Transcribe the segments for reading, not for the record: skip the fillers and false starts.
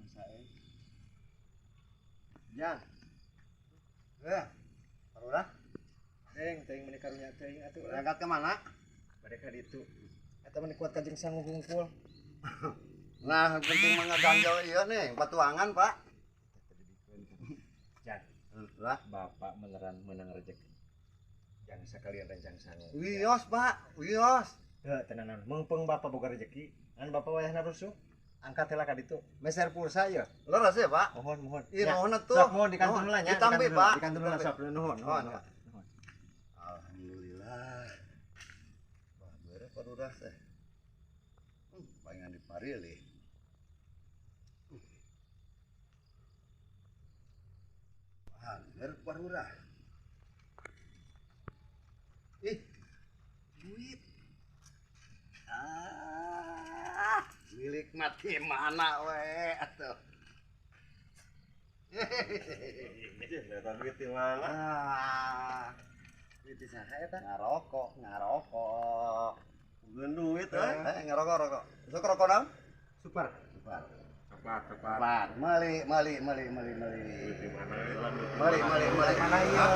Masa euy. Jang. Eh. Parurah, Teuing teuing meuni karunya teuing atuh. berangkat ke mana? Bade ka ditu. Eta meuni kuat ka jeung sangu hungkul. Nah, penting mah ngaganjel ieu nih, patuangan, Pak. Jang, Lah, bapak beneran menang rezeki. Jangan sekalian rencang sangu. wios, Pak. Wios. Heuh, tenanan. Meungpeung bapak boga rezeki. Ngan bapak wayahna rusuh. Angkat heula ka ditu. Meser pulsa ya. Leres ya, Pak? Mohon, mohon. Iya, Ya. nuhun atuh. Sok mohon dikantun heula nya. Ditampi, Pak. Dikantun heula sok nuhun, nuhun. Nuhun. Alhamdulillah. Wah, beres parurah teh. Palingan diparilih. Wah, beres parurah. Ih, duit. Ah, milik mati mana we atuh. Eta duit di mana? Ah, Duit di saha eta? ngarokok, ngarokok. Bukan duit euy. Eh, ngerokok, rokok. Sok rokok naon? Super. Super. Coklat, coklat. Cepat, meli, meli, meli, meli, meli. Duit di mana? Duit di Meli, mana? meli, meli. Mana ieu?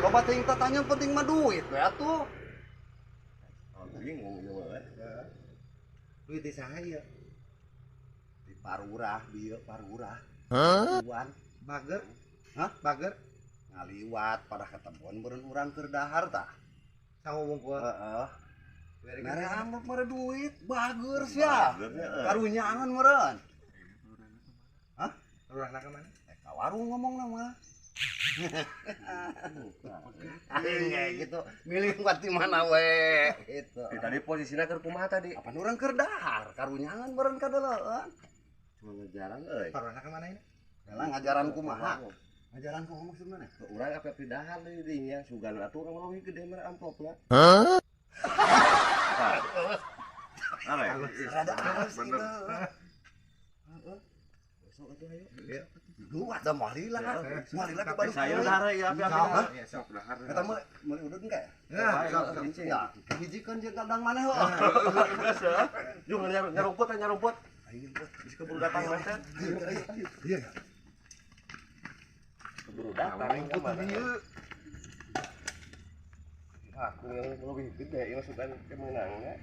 Loba teuing tatanya penting mah duit we atuh. Oh, bingung ieu mah. Duit di saha ieu? Di parurah, dieu parurah. Tuan Bager. Hah? Bager. Ngaliwat pada ketemuan beureun urang keur dahar tah. Sangu wungkul. Heeh. Mere Mere amplop mere duit, bager sia. Bagernya, euy. Karunyaangan meureun. Lurahna ka mana? Eh, ka warung ngomongna mah. Aing kayak gitu, milih kuat di mana we gitu. Di tadi posisinya keur kumaha tadi? Apa urang keur dahar, karunyaangan meureun kadeleueun. Cuma ngejaran euy. Parurahna ka mana ini? Lah ngajaran kumaha? Ngajaran kumaha maksudna? Urang apa dahar deui dinya sugan atuh urang leuwih gede mere amplopna. Are. Rada halus Bener. gitu. Heeh. Besok atuh ayo. Lu ada moalila. Moalila ke Bandung. Saya dahar ya api-api dahar. Ya sok Dahar. Eta mah meuli udud engke ya? Ya, sok sok. Ya, hijikeun jeung kandang maneh heuh. Geus heuh. Jeung nyarumput nyarumput. Ayo, Geus keburu datang mah teh. Iya. Keburu datang ka mana. Aku yang lebih gede yang sugan kemenangnya.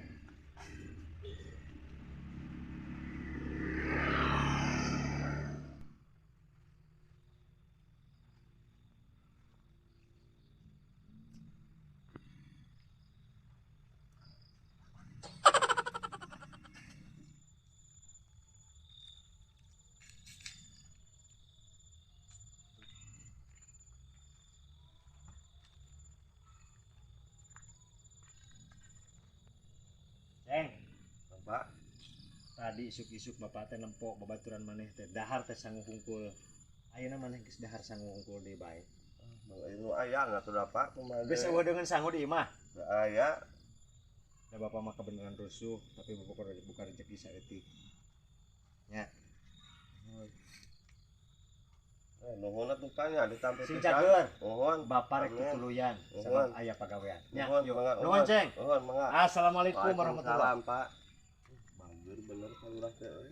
Ceng, Bapak, tadi isuk-isuk bapak teh nempo babaturan maneh teh dahar teh sangu hungkul. Ayeuna maneh geus dahar sangu hungkul deui bae. Bang Inu aya atuh da Pak kumaha. Geus eueuh dengan sangu di imah. Da aya. Da bapak mah kebenaran rusuh, tapi bapak buka rezeki saeutik. Nya. Nuhun atuh Pak nya ditampi Sing pisan. cager. Nuhun. Bapak rek Amin. tutuluyan Nuhun. sabab aya pagawean. Nya. Nuhun, mangga. Nuhun, Ceng. Nuhun, mangga. Assalamualaikum warahmatullahi Waalaikumsalam, Pak. Bager bener ka urang teh euy.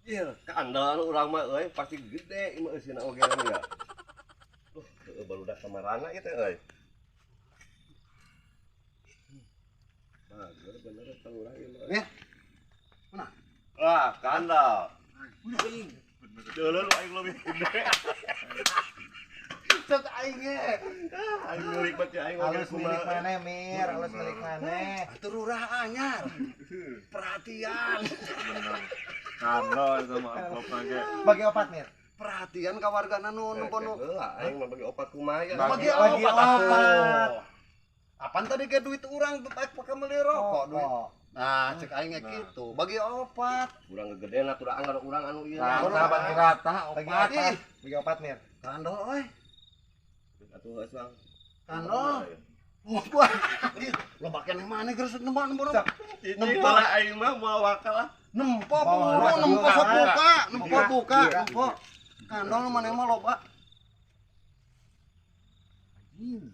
Iya, keandalan urang mah euy pasti gede ieu mah eusina oge ya. Duh, heueuh barudak kamarana ieu teh euy. Bager bener ka urang ieu mah. Ya. Mana? Wah, kandal. Bener. Deuleu aing leuwih gede. Cek aing ge. Aing milik banget ya aing oge Halus milik maneh, Mir, halus milik maneh. Atuh lurah anyar. Perhatian. Kandal sama amplopna ge. Bagi opat, Mir. Perhatian ka wargana nu nempo nu. Heula aing mah bagi opat kumaha ya. Bagi Bagi opat opat. atuh. Apaan tadi ke duit urang pakai meuli rokok duit. Nah, cek aing ge kitu. Bagi opat. Urang gegedean atuh da anggar urang anu ieu. Rata bagi rata Bagi opat. opat. Bagi opat, Mir. Kandol euy. Atuh geus Bang. Kandol. Wah, loba keneh maneh geus nempo nempo. Nempo lah aing mah moal wakal lah. Nempo buru, nempo sok buka, nempo buka, nempo. Kandol maneh mah loba. Anjing.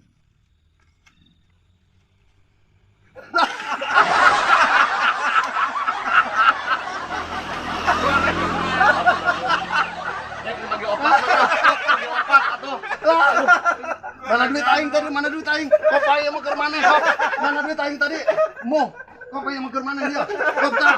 Rek dibagi opat mah. Bagi opat atuh. Mana duit aing tadi? Mana duit aing? Kok pae mah keur maneh? Mana duit aing tadi? Moh, kok pae mah keur maneh dia? Kok tah?